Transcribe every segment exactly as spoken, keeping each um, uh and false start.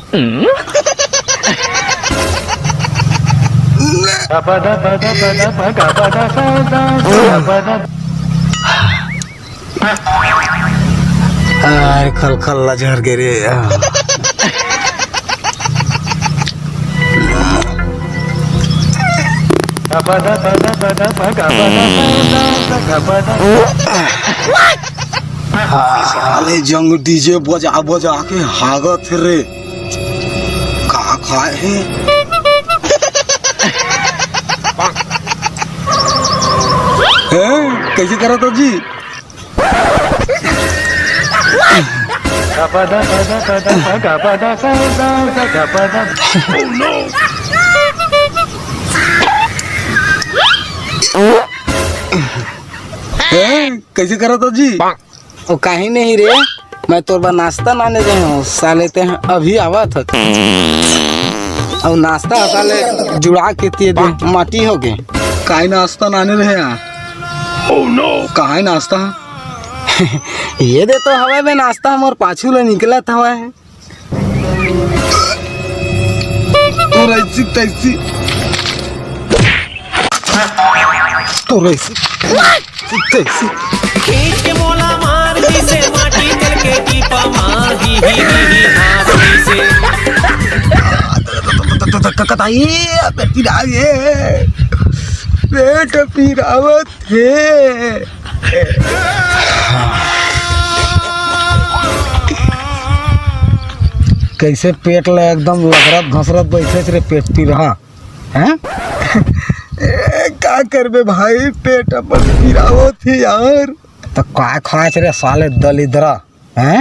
अरे, खल खल ला झर गे रे। साले जंग डीजे बजा बजा के हागत हे रे। का खाए हे? हैं? कैसे करत हो जी? हैं? कैसे करत हो जी? ओ, काहीं नहीं रे, मैं तोर बर नाश्ता लाने रहे हूँ, साले ते अभी आवत हत। अउ नाश्ता ह साले जुड़ा के ते दे, माटी हो गे। काय नाश्ता लाने रहे यार? Oh no! कहाँ हे नाश्ता? ये दे तो हवय बे नाश्ता, हमर पाछू ले निकलत हवय। तोर ऐसी तैसी। तोर ऐसी तैसी। खींच के मोला मार दिसे, माटी चल के टीपा मार ही, ही, ही, ही, हाँस दिसे। कताई, पेट पिराए, पेट पिरावत हे। कैसे पेट ला एकदम लकरत घसरत बैठे रे पेट पिरहा, हैं? ए, का करबे भाई, पेट अपन पिरावत हे यार। त काय खाच रे साले दलिद्रा, हैं?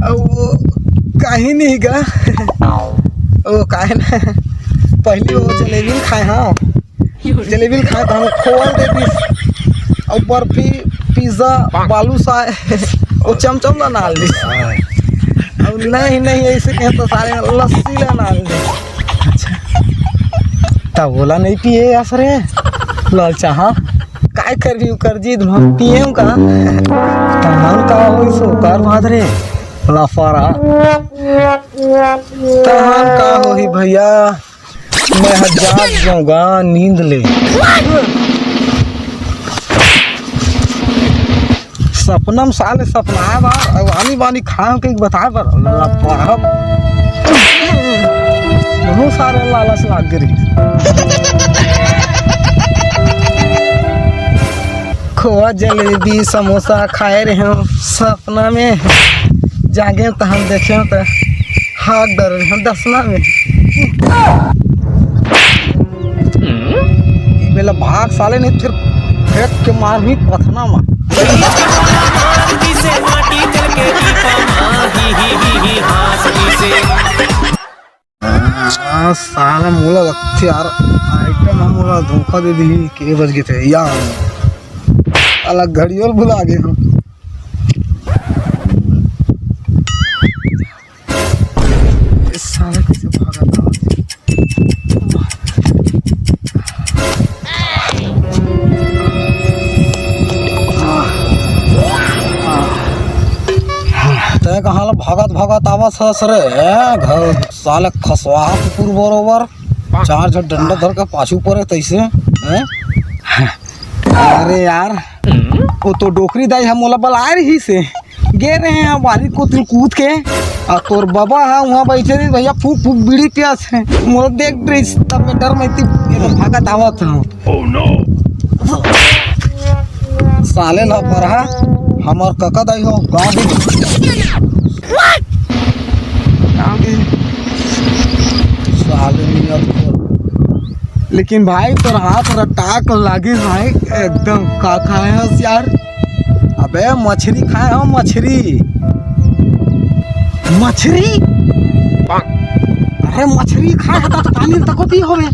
अउ वो काहीं नहीं गा। वो काहे ना, पहली वो जलेबी ल खाए, हाँ, जलेबी ल खाए त हम खोवा ल दे दिस, अउ बर्फी, पिज्जा, बालूशाह, वो चमचम ला नाल दिस। अउ नहीं, नहीं, ऐसे कहे तो साले लस्सी ला नाल दिस। अच्छा। तब ओला नहीं पिए आस रे, लाल चाहा। काय करबी ओकर जिद म पिएंव का? तहान का होइस ओकर बाद रे, लाफारा। तहान का होही भैया, मैं ह जाग जाऊंगा नींद ले। सपना म साले सपनाए बर, अउ आनी बानी खाए के बताए बर, अल्लाह परम। बहुत सारे लालच लाग गे रही। खोवा, जलेबी, समोसा खाए रहे हो सपना में, जागे त हम देखे त हाथ डर रहे हो दसना में। बेला भाग साले, नहीं फिर फेंक के मार भी पथना मा। आ, साला मोला लगथे यार, आइटम ह मोला धोखा दे दिही, के बज गे थे यार, साला घड़ियोल भुला गे हम। ए साला कइसे भागत आवत हे? तैं कहाँ ला भागत भागत आवत हस रे? हैं? घर साले खसवा कुकुर बरोबर। चार झन डंडा धर के पाछू परे तइसे, हैं? अरे यार, वो तो डोकरी दाई ह मोला बलाए रहिस हे। गे रहे हैं बारी कोती ल कूद के, अउ तोर बबा ह उहाँ बइठे रहिस भैया, फूक फूक बीड़ी पियास हे। मोला देख रहिस, तब मैं डर में ती-, एकदम भागत आवत हूँ। साले ना परहा, हमर कका दाई हो, गाँव दे। गाँव दे। साले नियत को। लेकिन भाई, तोर हाथ रटाक लागे भाई, एकदम का खाए हस यार? अबे, मछरी खाए हो, मछरी। मछरी? अरे, मछरी खाए हता तो पानी तको पी होबे।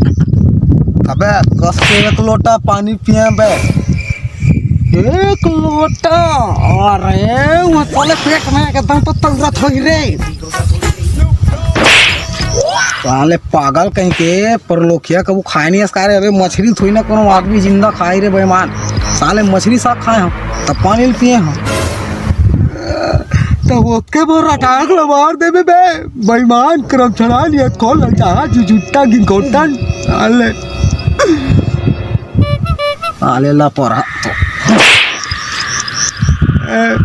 अबे, कस के एक लोटा पानी पिए बे। एक लोटा? अरे, वो साले पेट में एकदम तो तौरत होई रे। साले पागल कहीं के, परलोकिया कबू खाए नहीं हस का रे। अबे मछरी थोड़ी ना कोनो आदमी जिंदा खाए रे बेईमान। साले मछरी साग खाए हम, तब पानी ल पिए हम। तब ओतके बोर रटाक ल मार देबे बे। बेईमान करम छड़ा लिया कौन लग जा जुजुट्टा गिन कोटन। अले। आले ला परा तो। ए,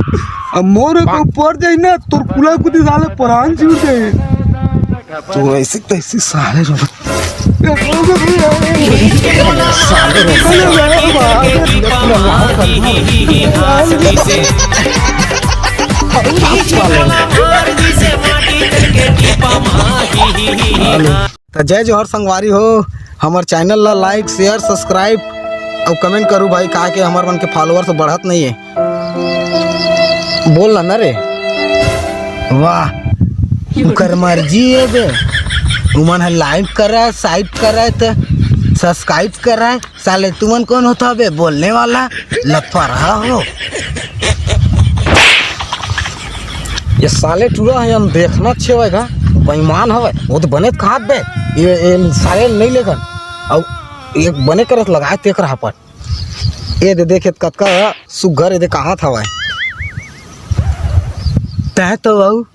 अब मोर को ऊपर जाई ना, तोर कुला कुदी साले परान छूट जाए। तू ऐसे तैसे साले रो। त जय जोहार संगवारी हो, हमर चैनल ला like, share, subscribe अउ comment करू भाई, काहे के हमर मन के followers बढ़त नहीं है। बोल ना, ना रे। वाह, उकर मर्जी है बे। उमन ह like करा, site करा, त subscribe करा। साले तुमन कौन होता बे बोलने वाला? लफड़ा हो। ये साले टूरा है, हम देखना अच्छे होएगा। बेईमान हवे, वो तो बने खात बे। ये, ये साले नहीं लेगन। अउ एक बने करत लगाए तेक रहा पर। ये दे देखे कतका सुग्घर, ये दे कहात हवय। तय तो बाबू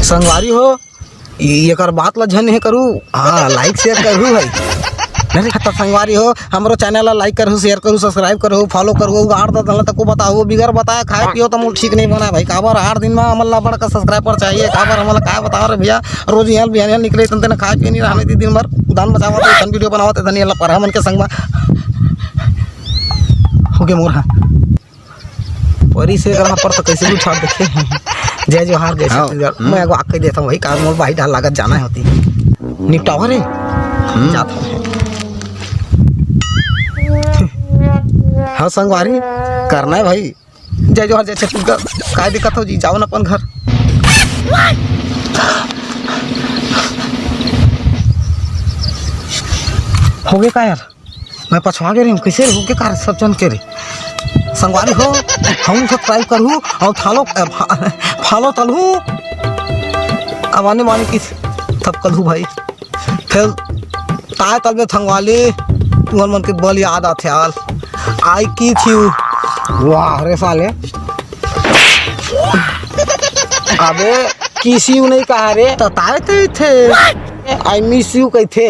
संगवारी हो, ये एकर बात ला झन हे करू। हाँ, like share करू भाई। नहीं खत्ता संगवारी हो, हमरो चैनल ला like करू, share करू, subscribe करू, follow करू। गाड़ दा तला तको बताओ, बिगर बताए खाए पियो तो मोर ठीक नहीं बना भाई। काबर आठ दिन में हमन ला बड़का subscriber चाहिए, काबर हमन ला काय बताओ रे भैया। रोज यहाँ बिहान निकले तन तेन खाए पिए नहीं रहने दी दिन भर। दान बचावा तो इतन video बनावा तो धनी ला पर हमन के संग में। हो गया मोर हाँ। परी से अगर पर तो कैसे भी उठा देखे। जय जोहार, जय हाँ, छत्तीसगढ़। हम्म। मैं एगो आके देता हूँ भाई, कारण मोर भाई डाल लागत जाना है होती। निपटावा रे। हम्म। जाता हूँ। हाँ संगवारी, करना है भाई। जय जोहार, जय छत्तीसगढ़। काय दिक्कत हो जी, जाओ ना अपन घर। हो गए का यार? मैं पछवा गे रही हूँ, कैसे हो के कार सब जन के रे। संगवारी हो, हम subscribe करहू और follow, अ, फा-, follow तलहू। अब आने माने की सब कलहू भाई। फिर ताय तलबे थंगवाली, तुमन मन के बल याद आथे आल। आई की थी। वाह रे साले। अबे, किसी नहीं कहा रे, तो ताय तो थे। I miss you कहथे।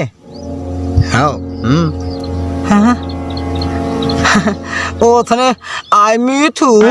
हाँ, हम्म। हाँ। ओ थने I miss you।